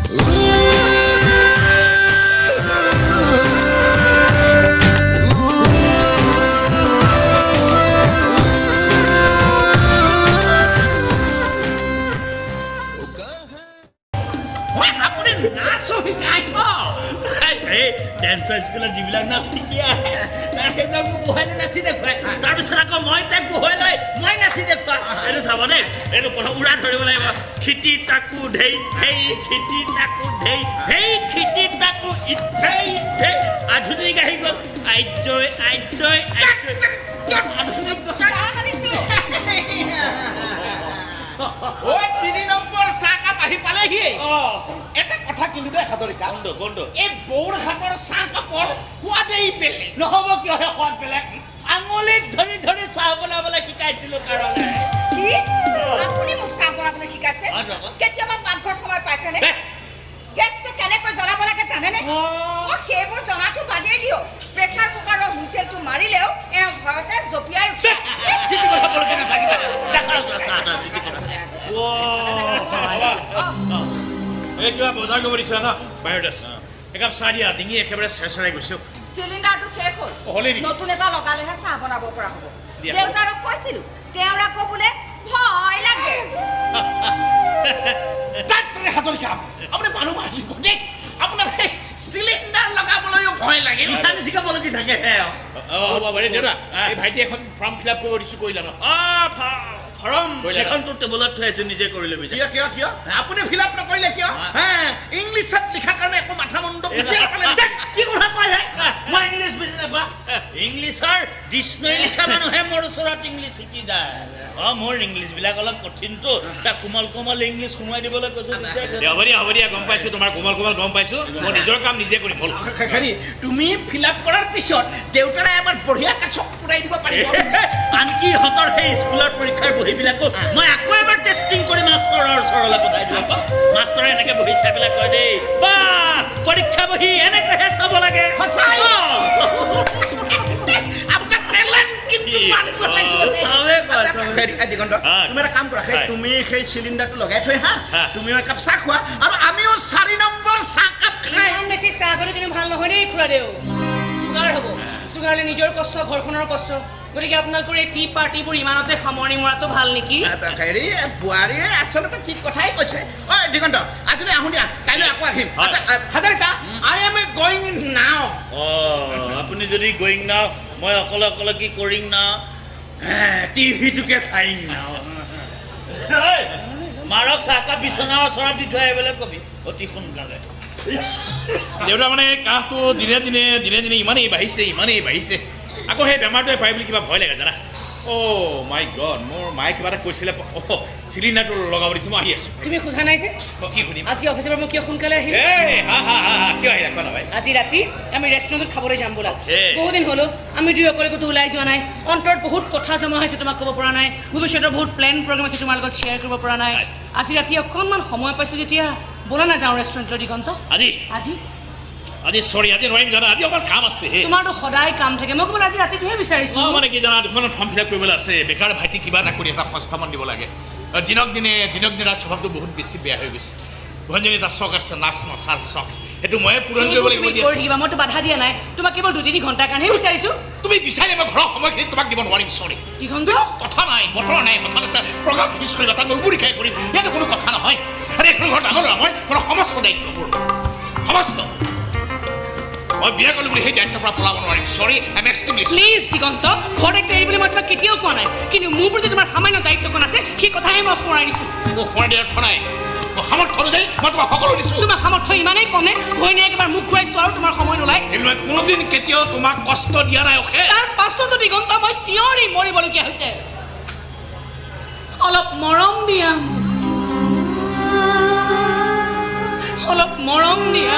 আপুনি নাচো শিকায়? এই ডেন্সৰ স্কুলত যিবিলাক নাচ শিকি আহে, সেইবিলাক মোক বহাই লৈ নাচি দেখুৱাই। তাৰপিছত আকৌ মই তাক বহাই লৈ মই নাচি দেখুৱাওঁ। এইটো চাব দেই, এইটো প্ৰথম উৰা ধৰিব লাগিব। খিতি তাকো ধেই ধেই, খিতি তাকো ধেই ধেই, খিতি তাকো ইথেই ধেই। আধুনিক আহি গ'ল। আৰ্যই আৰ্যই আৰ্যই আধুনিক। চাহ আনিছো। ঐ, 3 নম্বৰ চাহকাপ আহি পালেহি। এটা কথা কিন্তু দেই হাজৰিকা। কোনটো কোনটো? এই বৌৰ হাতৰ চাহকাপৰ সোৱাদেই বেলেগ। নহ'ব কিয় হে সোৱাদ বেলেগ? আঙুলিত ধৰি ধৰি চাহ বনাবলৈ শিকাইছিলো কাৰণে। কি, আপুনি মোক চাহ বনাবলৈ শিকাইছে? অ, তো আকৌ। কেতিয়াবা পাকঘৰত সোমাই পাইছেনে? বে। গেছটো কেনেকৈ জ্বলাব লাগে জানেনে? অ, সেইবোৰ জনাটো বাদেই দিয়ক, প্ৰেছাৰ কুকাৰৰ হুইচেলটো মাৰিলেও এওঁ ঘৰতে জঁপিয়াই উঠে। যি তি কথা বলকে নাথাকিবা। দেখা চাহ তাহ যি তি কথা। এই কিবা বজাৰ কৰিব দিছিলা ন? বাহিৰত আছে। একাপ চাহ দিয়া, ডিঙি একেবাৰে চেৰচেৰাই গৈছে। চিলিণ্ডাৰটো শেষ হ'ল। অ, হ'লেই নেকি? নতুন এটা লগালেহে চাহ বনাব পৰা হ'ব। দিয়া। দেউতাৰক কৈছিলো, তেওঁৰ আকৌ বোলে ভয় লাগে। তাত হাজৰিকা, আপুনি মানুহ মাৰিব দেই। আপোনাৰ সেই চিলিণ্ডাৰ লগাবলৈও ভয় লাগিল। মিছা মিছিকে বলকি থাকে হে। অ, হ'ব বাৰু। দেউতা, এই ভাইটি এখন ফৰ্ম ফিল আপ কৰিব দিছোঁ, কৰিলা ন? অ, ফৰম? কৰিলা ন? সেইখনতো টেবুলত থৈ আহিছো, নিজে কৰি ল'বি যা। কিয় কিয় কিয় আপুনি ফিল আপ নকৰিলে কিয়? হে, ইংলিছত লিখা কাৰণে একো মাথা মুণ্ড বুজিয়ে নাপালে। কি কথা কয় হে? মই ইংলিছ বুজি নাপাওঁ? ইংলিছৰ ডিক্সনেৰী লিখা মানুহে মোৰ ওচৰত ইংলিছ শিকি যায়। অ, মোৰ ইংলিছ বিলাক অলপ কঠিনটো, তাক কোমল কোমল ইংলিছ সোমোৱাই দিবলৈ কৈছো তেতিয়া। দে, হ'ব দিয়া, হ'ব দিয়া। গম পাইছোঁ, তোমাৰ কোমল কোমল গম পাইছোঁ। মই নিজৰ কাম নিজে কৰিম, হ'ল। হেৰি, তুমি ফিল আপ কৰাৰ পিছত দেউতাৰে এবাৰ বঢ়িয়াকে চক পুৰাই দিব পাৰিব। আনকি ইহঁতৰ সেই স্কুলৰ পৰীক্ষাৰ বহীবিলাকো মই আকৌ এবাৰ টেষ্টিং কৰি মাষ্টৰৰ ওচৰলৈ পঠাই দিওঁ আকৌ। মাষ্টৰে এনেকে বহি চাই পেলাই কয় দেই, বা, পৰীক্ষা বহী এনেকৈহে চাব লাগে। সঁচাই? অ। আপোনাৰ টেলেণ্ট কিন্তু মানিব লাগিব দেই। চবে কয়, আচ্ছা, চবে। হেৰি, এই দিগন্ত, তুমি এটা কাম কৰা, সেই তুমি সেই চিলিণ্ডাৰটো লগাই থৈ হা, তুমিও একাপ চাহ খোৱা আৰু আমিও 4 নম্বৰ চাহকাপ খাই। ইমান বেছি চাহ খালে কিন্তু ভাল নহয় দেই খুৰাদেউ, চুগাৰ হ'ব। চুগাৰ হ'লে নিজৰ কষ্ট, ঘৰখনৰ কষ্ট। গতিকে আপোনালোকৰ এই টি পাৰ্টিবোৰ ইমানতে সামৰণি মৰাটো ভাল নেকি? হেৰি, বোৱাৰীয়ে আচলতে ঠিক কথাই কৈছে। ঐ দিগন্ত, আজিলৈ আহোঁ দিয়া, কাইলৈ আকৌ আহিম। আচ্ছা Hazarika, I am going now. অ, আপুনি যদি গোয়িং নাও, মই অকলে অকলে কি কৰিম নাও? টিভিটোকে চাইম নাও। ঐ, মাৰক চাহকাপ বিচনাৰ ওচৰত দি থৈ আহিবলৈ কবি অতি সোনকালে। দেউতা, মানে কাহটো দিনে দিনে দিনে দিনে ইমানেই বাঢ়িছে, ইমানেই বাঢ়িছে, আকৌ সেই বেমাৰটোৱে পাই বুলি কিবা ভয় লাগে জানা। অ' মাই গড, মোৰ মায়ে কিবা এটা কৈছিলে। অ', চিলিণ্ডাৰটো লগাব দিছে, মই আহি আছোঁ। তুমি সোধা নাই যে? মই কি সুধিম? আজি অফিচৰ পৰা মই কিয় সোনকালে আহিম? এই হা হা হা হা, কিয় আহিলা কোৱা না ভাই। আজি ৰাতি আমি ৰেষ্টুৰেণ্টত খাবলৈ যাম বোলা। Okay. বহুত দিন হ'লো আমি দুয়ো অকলে ক'তো ওলাই যোৱা নাই। অন্তৰত বহুত কথা জমা হৈছে, তোমাক ক'ব পৰা নাই। ভৱিষ্যতৰ বহুত প্লেন প্ৰগ্ৰেম আছে, তোমাৰ লগত শ্বেয়াৰ কৰিব পৰা নাই। আজি ৰাতি অকণমান সময় পাইছোঁ যেতিয়া, ব'লা না যাওঁ ৰেষ্টুৰেণ্টলৈ দিগন্ত। আজি? আজি। আজি চৰি, আজি নোৱাৰিম জানা, আজি অকণমান কাম আছে হে। তোমাৰতো সদায় কাম থাকে, মই কেৱল আজি ৰাতিটোহে বিচাৰিছোঁ। অ, মানে কি জানা, দুখনমান ফৰ্ম ফিল আপ কৰিবলৈ আছে। বেকাৰ ভাইটি কিবা এটা কৰি এটা সংস্থাপন দিব লাগে। দিনক দিনে দিনক দিনে তাৰ স্বভাৱটো বহুত বেছি বেয়া হৈ গৈছে। ভঞ্জনী, এটা চখ আছে, নাচ নচাৰ চখ, সেইটো ময়ে পূৰণ কৰিব সেইবোৰ লাগিব। তুমি কৰি থাকিবা, মইতো বাধা দিয়া নাই। তোমাক কেৱল 2-3 ঘণ্টাৰ কাৰণেহে বিচাৰিছোঁ। তুমি বিচাৰিলে মই ঘৰৰ সময়খিনি তোমাক দিব নোৱাৰিম, চৰি। দিগন্ত। কথা নাই বতৰ নাই, হঠাৎ এটা প্ৰগ্ৰাম ফিক্স কৰিবা, তাত মই উবুৰি খাই কৰিম, ইয়াতে কোনো কথা নহয়। আৰে, এখন ঘৰ ডাঙৰ ল'ৰা মই, ঘৰৰ সমস্ত দায়িত্ব মোৰ, সমস্ত। মই বিয়া কৰিলোঁ বুলি সেই দায়িত্বৰ পৰা পলাব নোৱাৰিম। চৰি, I am extremely. Please দিগন্ত, ঘৰত দায়িত্ব এৰি বুলি মই তোমাক কেতিয়াও কোৱা নাই। কিন্তু মোৰ প্ৰতি তোমাৰ সামান্য দায়িত্বকণ আছে, সেই কথাহে মই সোঁৱৰাই দিছোঁ। মোক সোঁৱৰাই দিয়াৰ অৰ্থ নাই। মোৰ সামৰ্থ্য অনুযায়ী মই তোমাক সকলো দিছোঁ। তোমাৰ সামৰ্থ্য ইমানেই কমে, ঘৈণীয়েক এবাৰ মুখ ঘূৰাই চোৱাৰো তোমাৰ সময় নোলায়। সেইবিলাক কোনোদিন কেতিয়াও তোমাক কষ্ট দিয়া নাই, অ'কে? তাৰ পাছতো দিগন্ত, মই চিঞৰি মৰিবলগীয়া হৈছে। অলপ মৰম দিয়া মোক। অলপ মৰম দিয়া।